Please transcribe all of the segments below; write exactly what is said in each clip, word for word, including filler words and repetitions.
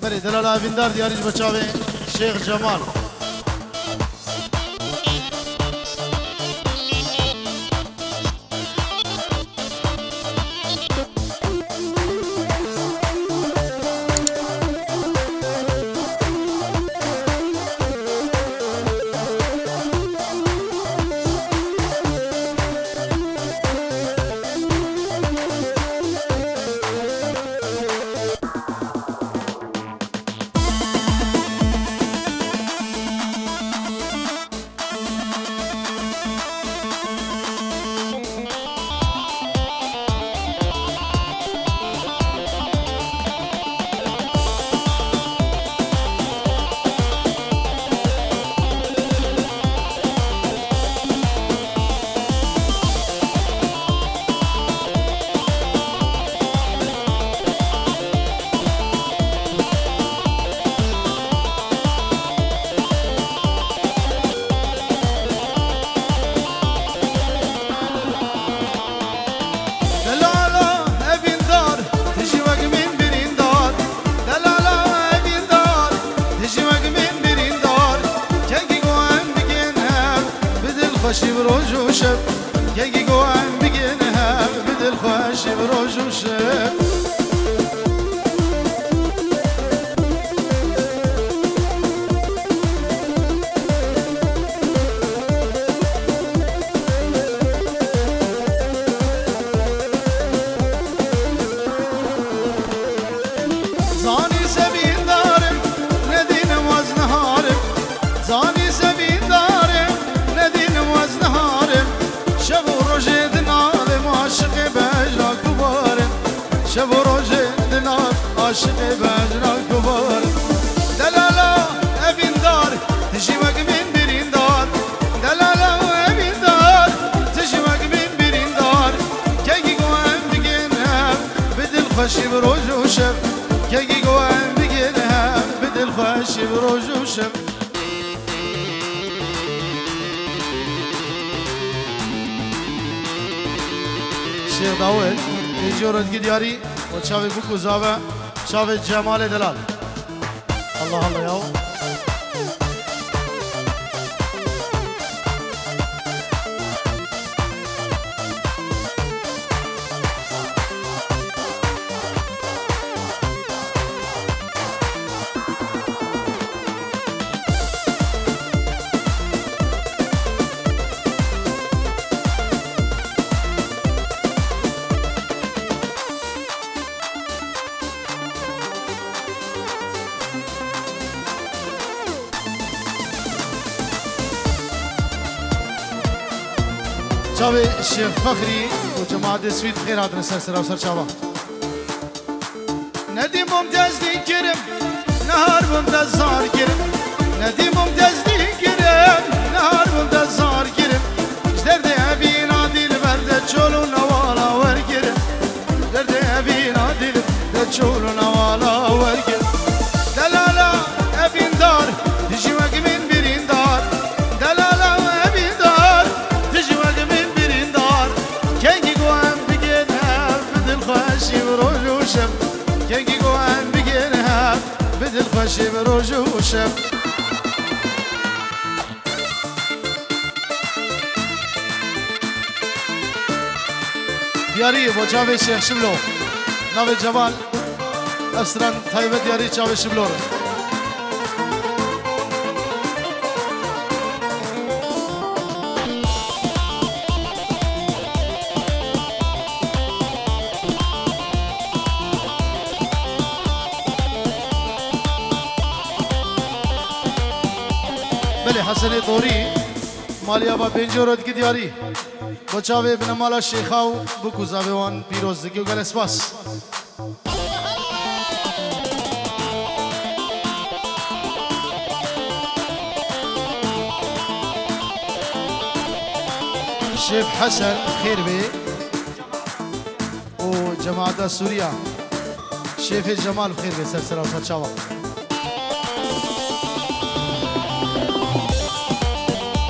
Belê, delala Evîndar diyarî ji bo çavê Şêx Cemal. Delala Evîndar, tu jî wek min birîndar. Delala Evîndar, tu jî wek min birîndar. Kengî ku em bigên hev, bi dilxweşî bi roj û şev. Kengî ku em bigên hev, bi dilxweşî bi roj û şev. Zanî sevîndarim, nedînim wez niharim. Zanî sevîndarim, nedînim wez niharim. Şev û rojê di navê aşiqê bejna gubarim. Şev û rojê di nav aşiqê bejna gubar. Delala Evîndar, tu jî wek min birîndar. Delala Evîndar, tu jî wek min birîndar. Kengî ku em bigên hev, bi dilxweşî bi roj û şev. Kengî ku em bigên hev, bi dilxweşî bi roj û şev. Şêx Dawid, pêncî euro dikî diyarî û çavê bûk û zave, çavê Cemalê Delal. Allah Allah ya. Çavê Şêx Fexrî û cemaetê Swîd xêr hatine ser sera û ser çava. Ne dî bûm tezdî kirim, nehar bûm te zar kirim. Ne dî bûm tezdî kirim, nehar bûm te zar kirim. Ji derdê evîna dîlber de çol û newala wergirim. Ji derdê evîna dîlber de çol û newala wergirim. Delala evîndar, tu jî wek min birîndar. Delala evîndar, tu jî wek min birîndar. Kengî ku em bigên hev, bi dilxweşî bi roj û şev. Kengî ku em bigên hev, bi dilxweşî bi roj û şev. Diyarî bo çavê Şêx Şiblo. Navê Cemal. Ev stran taybet diyarî çavê Şiblo re. Belê Hesenê Dorî, maliya ba pêncî euro dikî diyarî. Bo çavê binemala Şêxa û bûk û zavê wan pîroz dikî û gelek spas. Şêf Hesen xêr bê û cemaeta Sûriya. Şêfê Cemal xêr bê ser sera û ser çava.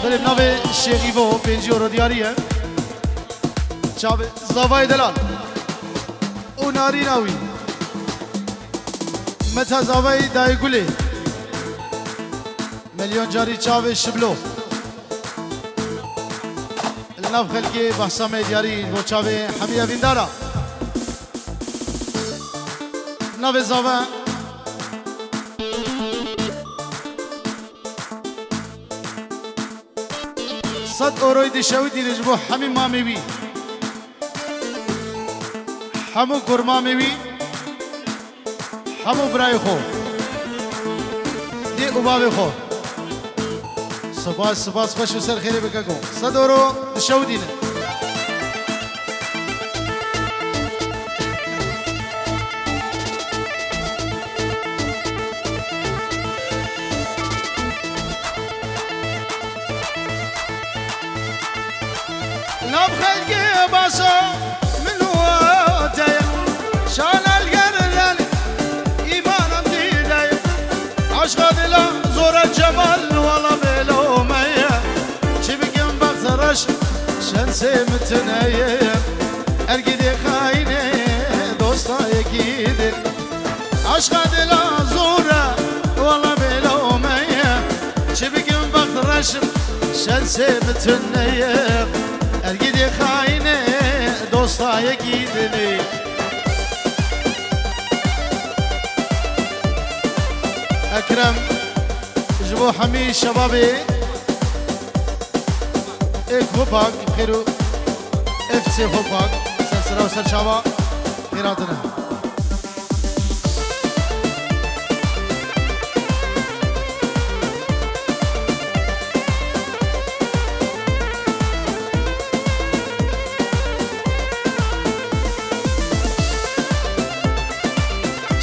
Belê navê Şêx Îvo pêncî euro diyarî ye. Çavê zavayê delal û narîna wî. Meta zavayî dayê Gulê. Milyon carî çavê Şiblo. Li nav xelkê behsa me diyarî bo çavê hemî evîndara. Navê zava. Sed euroyê dişewitîne ji bo hemî mamê wî. Hemû kurmamê wî. Hemû birayê xwe. Dê û bavê xwe. Spas, spas, xweş û ser xêrê bike ku. Sed euro dişewitîne. Nav xelkê basa min û te ye. Şana li ger lelê îmanan dîde ye. Aşqa dila zora cemal wala bêlo me ye. Çi bikim bext reş şensê min tune ye. Ergîdê xayînê dosta yekî din. Aşqa dila zor e, wala bêlo me ye. Çi bikim bext reş şensê min tune ye. Ergîdê xayînê dosta yekî dinî. Ekrem, ji bo hemî şebabê ê Hopak, xêr û F C Hopak, ser sira û ser çava xêr hatine.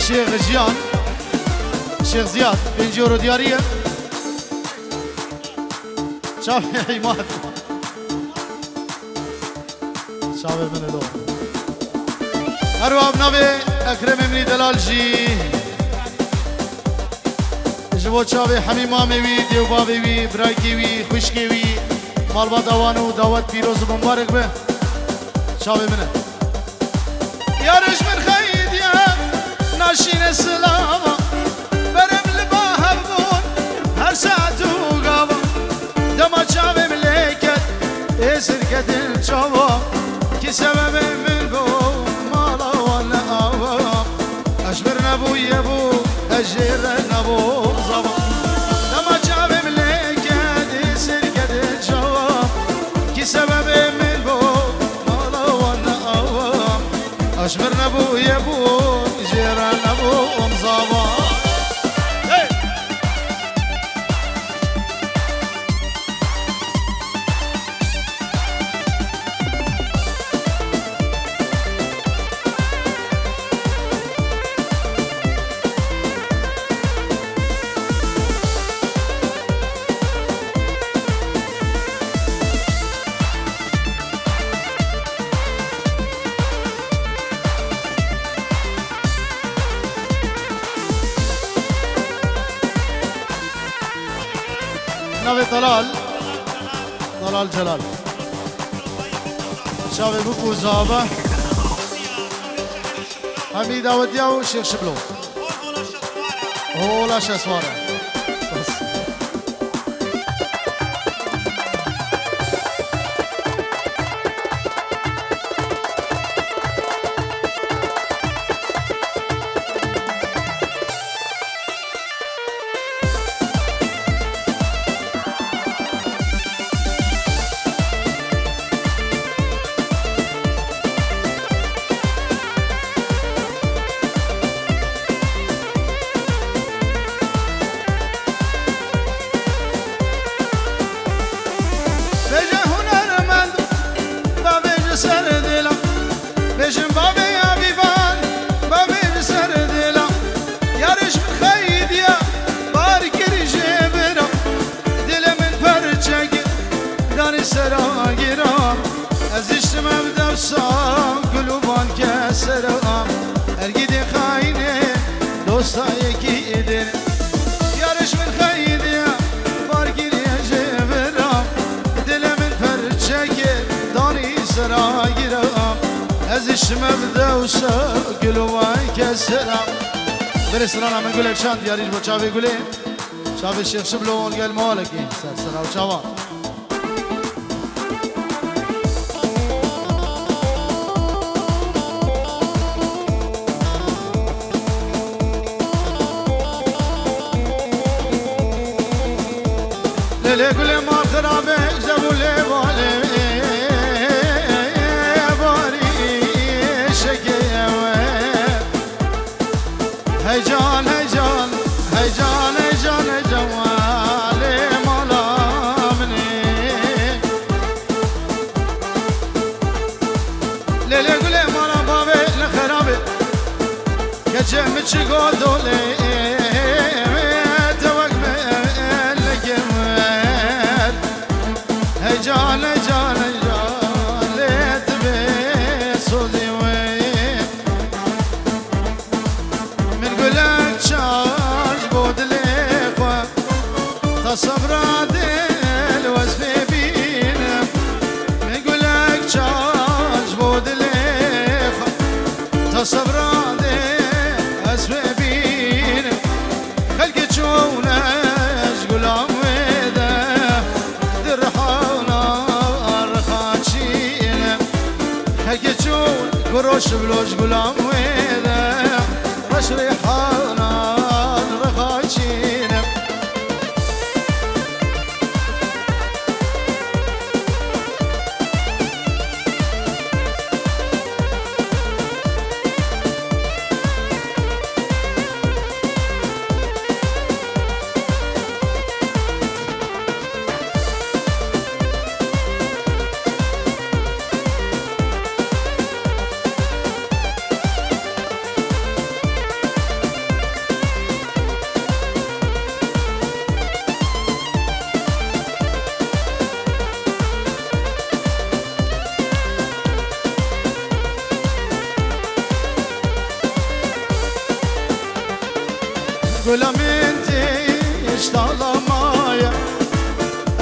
Şêx Jiyan, Şêx Ziyad, pêncî euro diyarî ye. Çavê Îmad. Çavê min e do. Her wiha bi navê Ekremê min î delal jî ji bo çavê hemî mamê wî, dê û bavê wî, birakê wî, xwişkê wî, malbata wan û dawet pîroz û mimbarek be. Çavê min e. Yar ji min xeydiye, naşîne silava. Berem li ba hev bûn, her saet û gava. Dema çavê min lê ket, ê sirketin çava. Kî sebebê min bû, mala wan li ava. Ez ji vir nebûye bû, ez jê re nebûm zava. Dema çavê min lê ket, ê sirketin çava. Kî sebebê min bû, mala wan li ava. Ez ji vir nebûye bû, jê re nebûm zava. Hey! Navê Talal. Talal Celal. Çavê bûk û zava. Hemî dawetiya û Şêx Şiblo. Hola şesware. Bêje hunermend, bavê ji ser dila. Bêjin bavê ya vîvan, bavê ji ser dila. Yarê ji min xeydiya, bar kirî jê bira. Dilê min perçe kir, danî sera giran. Ez diştim ev dewsa, gul û van kesera. Ergîdê xayînê, dosta yekî din. Yarê ji min xeydiya, bar kiriye jê bira. Dilê min perçe kir, danî sera gira. Ez diştim ev dewsa, gul û van kesera. Berê strana min gulek şand diyarî ji bo çavê gulê. Çavê Şêx Şiblo û gel malekî ser sera û çavan. Lê lê gulê ma xirabe, jebû lê valê, barî şekê we. Heyecan, heyecan, heyecan, heyecan, heyecan, walê mala min ê. Lê lê gulê mala bavê ne xerabe. Keçê min çi got dolê, te wek melekê min. Heyecan, heyecan, heyecan, lê tu bê sozê wê. Min gulek çar ji bo dilê xwe, ta sebra dil wez pê bînim. Min gulek çar ji bo dilê xwe, ta sebra dil ez pê bînim. Xelkê çûne ji gulan wê de, di rihana rixaçîne. Xelkê çûn ku roş bi loj gulan wê de, reş rîhanan rixaçîne. Gula min tê îştala maye,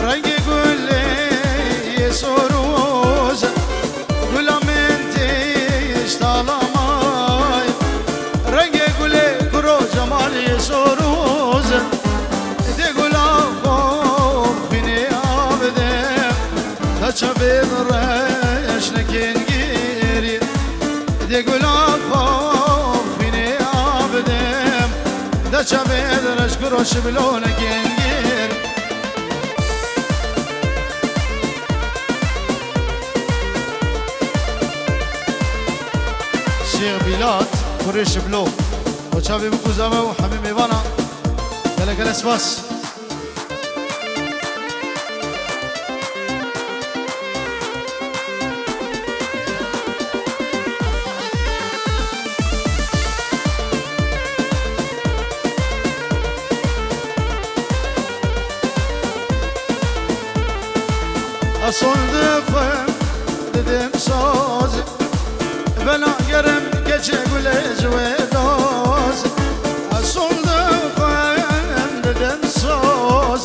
rengê gulê yê soroz e. Gula min tê îştala maye, rengê gulê kuro cemal yê soroz e. Dê gula xwe xwînê av de, da çavê reş nekin girî. Dê gula xwe xwînê av de, da çavê reş kuro şiblo nekin girî. Şêx Bîlat, kurê Şiblo. O çavê bikuzave û hemî mêvana. Gele gele spas. Asol dixwim didim soz, vela gerim keçê gulê ji wê doz. Asol dixwim didim soz,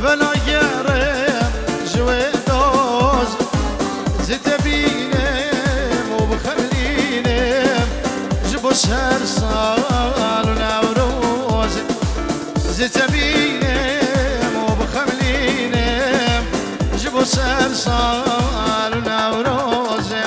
vela gerim ji wê doz. Zî te bînim û bixemlînim ji bo ser sal û Newroz. Zî te bînim û bixemlînim ji bo ser sal û Newrozê.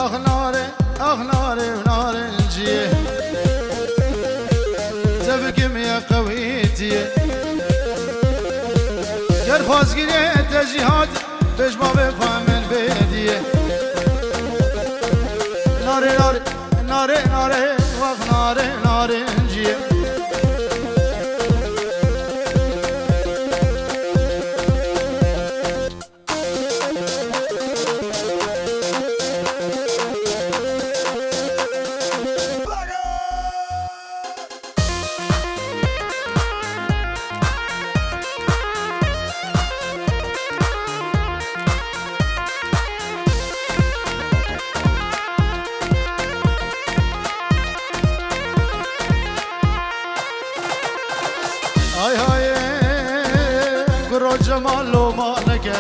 Ax nare, ax nare û narenciyê. Tevgim ye qewîtiyê. Ger xwazgirê te jî hat, bêj bavê xwe min bêdiyê. Nare, nare, nare, nare, wax nare, narenciyê. Ay hay, guro Cemal loma neke.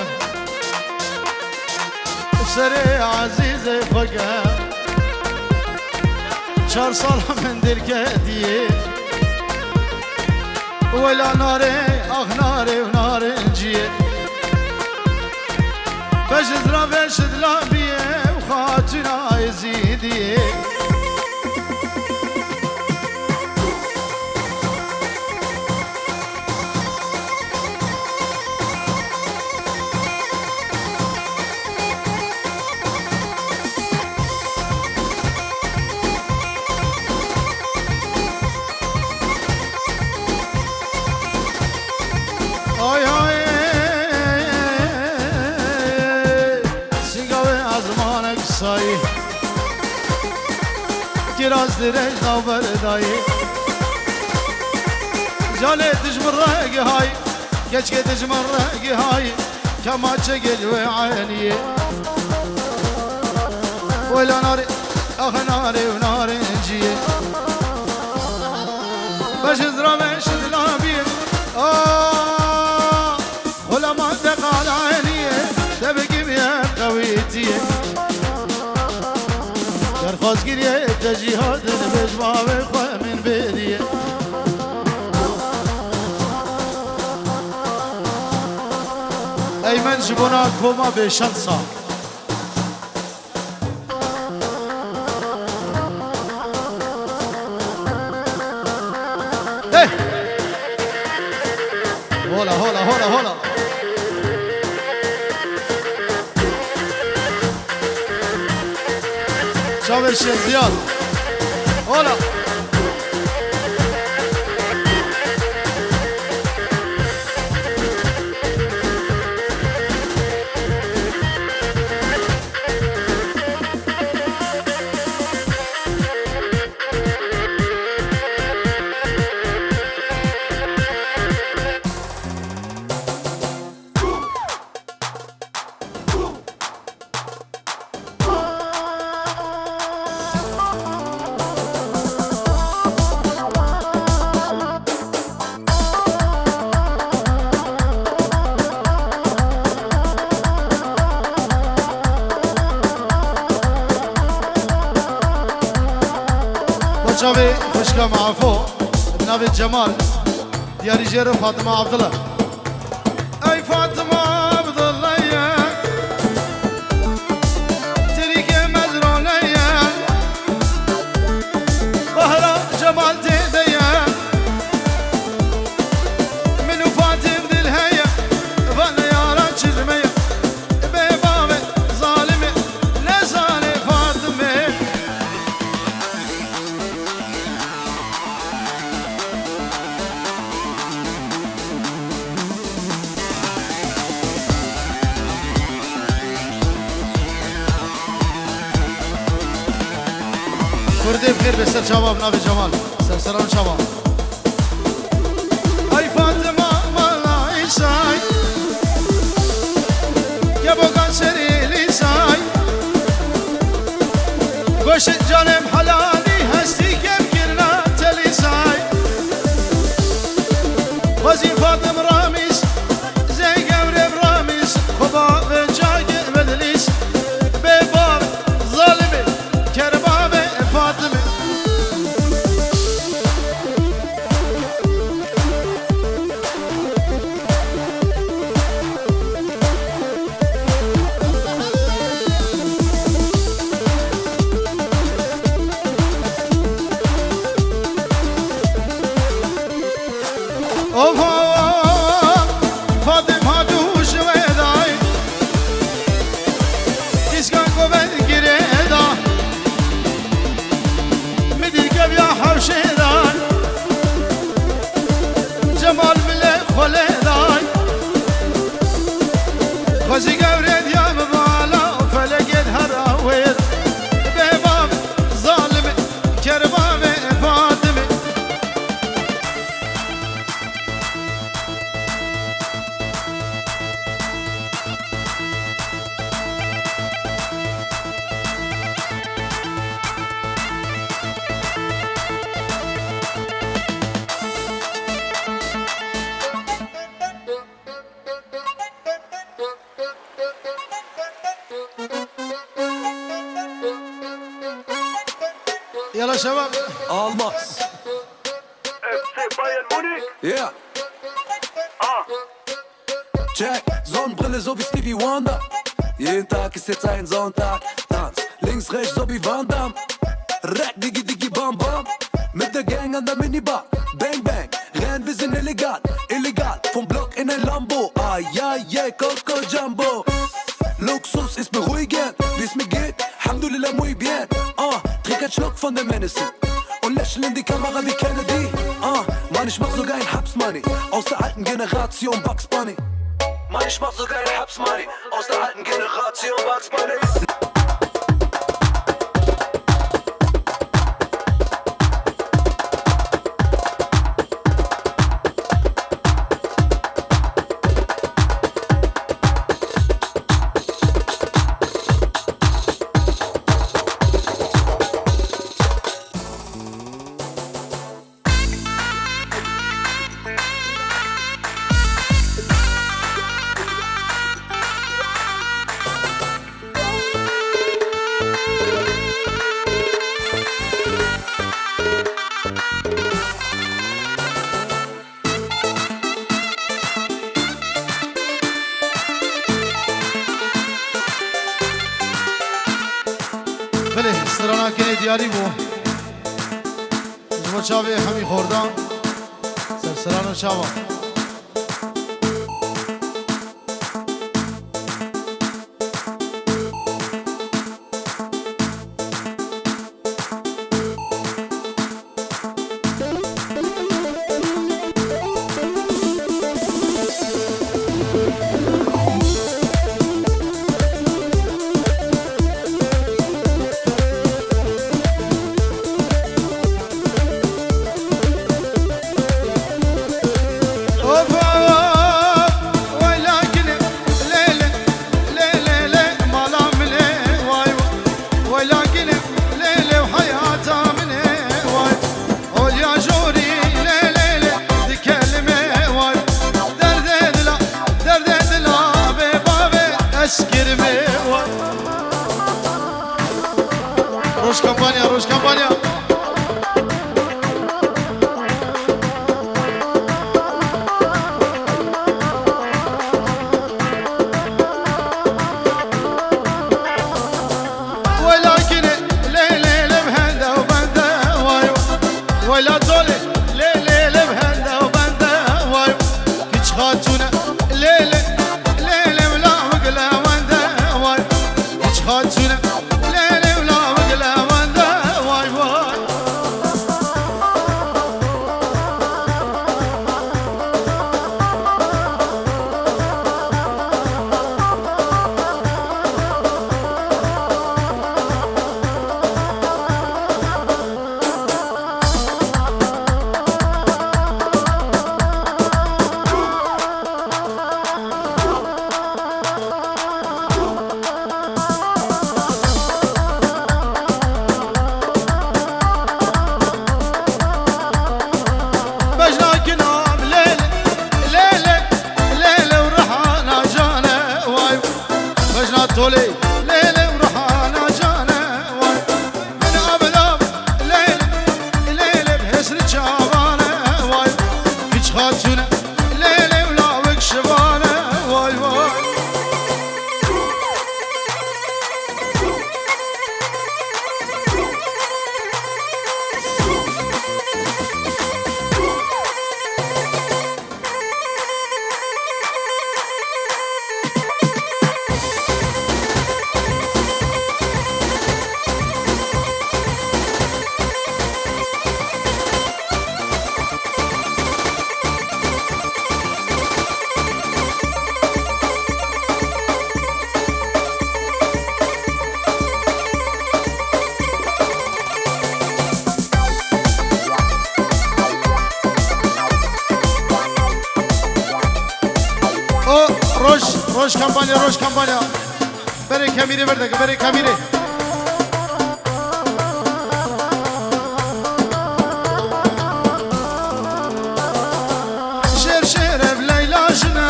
Serê Ezîzê xwe ke. Çar sala min dêr ketiye. Wela nare, ax nare û narenciyê. Beş izra beş idla biye û xatuna Ezîdiyê. Ay ay, singavê ezmanek sayî. Kiraz dirêj navber dayê. Canê dijmin rengê hay, keçkê dijmin rengê hay, kemaçe gel wê eniyê. Wela nare, ax nare û narenciyê. Beşin zira beşin labiyê. Ah! Xulama te qala Eliyê, te bigimiye qewîtiyê. Derxwazgiriyê te jî hatin bêj bavê xwe min bêdiyê. Eymen ji bona koma bêşansa. Hey! Hola, hola, hola, hola. Çavê Şêxziyad. Hola. Bo çavê xwişka me Efo, bi navê Cemal, diyarî jê re Fatima Abdullah. Ey Fatima Abdullah ye, terîkê mezrane ye, bahra Cemal tê de ye. Min û Fatim dil heye, vane yara çijme ye. Bê bavê zalimê, nezane Fatimê. Kurdê bi xêr bê ser çava bi navê Cemal. Ser seran çava. Ay Fatima mala Îsay, kebokan serî Lîsay. Goşt canem helalî hestî kêm kirina te Lîsay. Xwezî Fatim Ramîs, zey gewrê Ramîs, xwe bavê cagê Bedlîs. Bê bav zalimê, ker bavê Fatimê. Yala şebab. Almaz. F C Bayern Munich. Yeah. Ah. Check. Sonnenbrille so wie Stevie Wonder. Jeden Tag ist jetzt ein Sonntag. Tanz links, rechts so wie Van Damme. Rack, Diggi, Diggi, Bam, Bam. Mit der Gang an der Minibar. Bang, bang. Rennen, wir sind illegal, illegal. Vom Block in ein Lambo. Ah, ja, yeah, Coco Jumbo. Luxus ist beruhigend, wie es mir geht. Alhamdulillah, muy bien. Ah, trink einen Schluck von dem Hennessy. Und lächle in die Kamera wie Kennedy. Ah, Mann, ich mach sogar ein Haps Money. Aus der alten Generation Bugs Bunny. Mann, ich mach sogar ein Haps Money. Aus der alten Generation Bugs Bunny. Belê, strana kinê diyarî bû. Ji bo çavê hemî xordan. Serserano çava. Of, of, wela gine, lê, lê, lê, lê, lê, mala min ê, way, way. Wela gine, lê, lê, heyata min ê, way. Olya jorî, lê, lê, lê, di kelime, way. Derdê dila, derdê dila, bê bavê, eskirime, way. Roj kampanya, roj kampanya. Wela kine, lê, lê, lê, hende û bende, way, way. Wela tolê, lê, lê, lê, hende û bende, way. Kiç xatune, lê, lê, lê, lê, wela wigile wende, way. Kiç xatune, lê, lê, wela wigile wende, way, way. Bejna kinam lê, lê, lê, lê, lê û rihana cane, way. Bejna tolê, lê, lê û rihana cane, way. Min abedam, lê, lê, lê, lê, bi hêsri çavane, way. Kiç xatune, lê, lê, û lawik şivane, way, way. O roj, roj kampanya, roj kampanya. Berê kamîrê verde, berê kamîrê. Şêr şêr ev Leyla jine,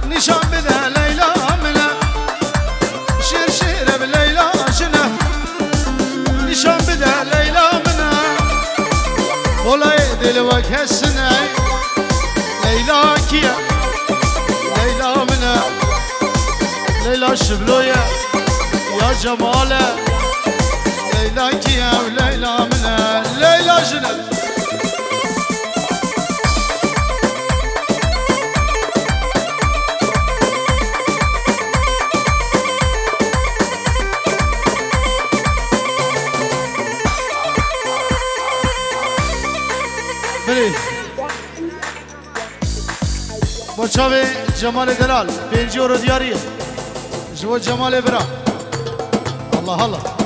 nîşan bide Leyla min e. Şêr şêr ev Leyla jine, nîşan bide Kesine Leyla kiye? Leyla mine. Leyla şibloye ya Cemale. Leyla kiye? Leyla mine. Leyla jine. Belê. Bo çavê Cemalê Delal, pêncî euro diyarî ye. Ji bo Cemalê bira. Allah Allah.